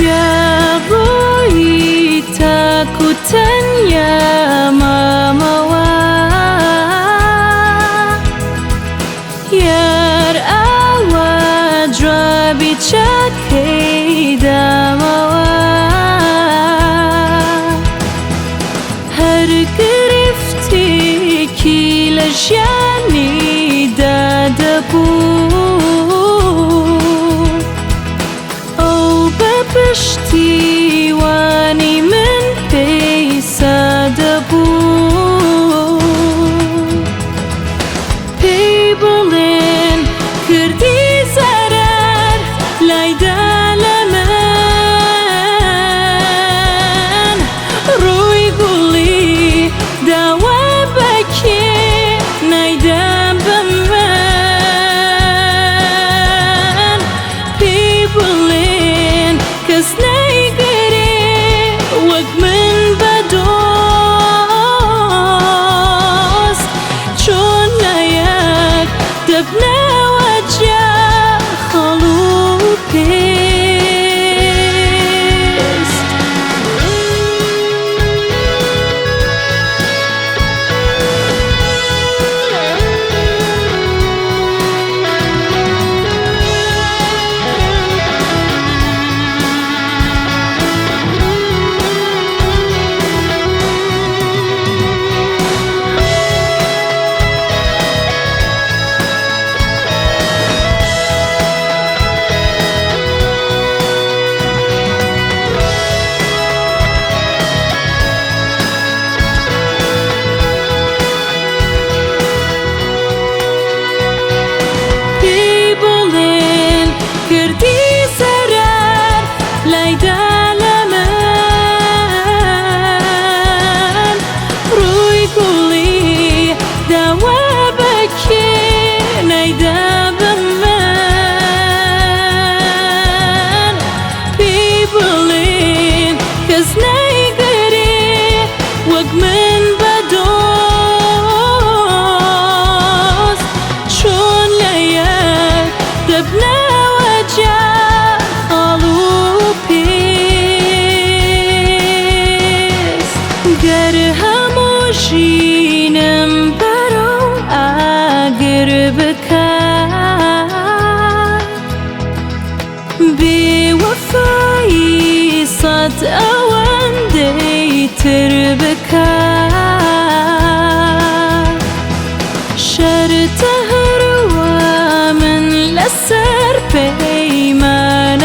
یا ڕۆیی تاکو تەنیا مامەوە، یار ئاوا جوابی چاکەی دامەوە. هەر گرفتێکی لە ژیانیدا دەبوو، ئەو بە پشتیوانی من پێی سادە بوو. پێی بڵێن کردی زەرەر لایدا لە من، ڕووی گوڵی داوە بە کێ نایدا بە من. پێی بڵێن کەس نایگرێ وەک من بە دۆست، چۆن لە یەک دەبنەوە جیا خاڵ و پێست. پێی بڵێن کردی زەرەر لایدا لە من، ڕووی گوڵی داوە بە کێ نایدا بە من. پێی بڵێن کەس نایگرێ وەک من بە دۆست، چۆن لە یەک دەبنەوە جیا خاڵ و پێست. گەر هەموو ژینم بەرەو ئاگر بکات، بێوەفایی سەد ئەوەندەی تر بکات، شەرتە هەروا من لەسەر پەیمانەکەم.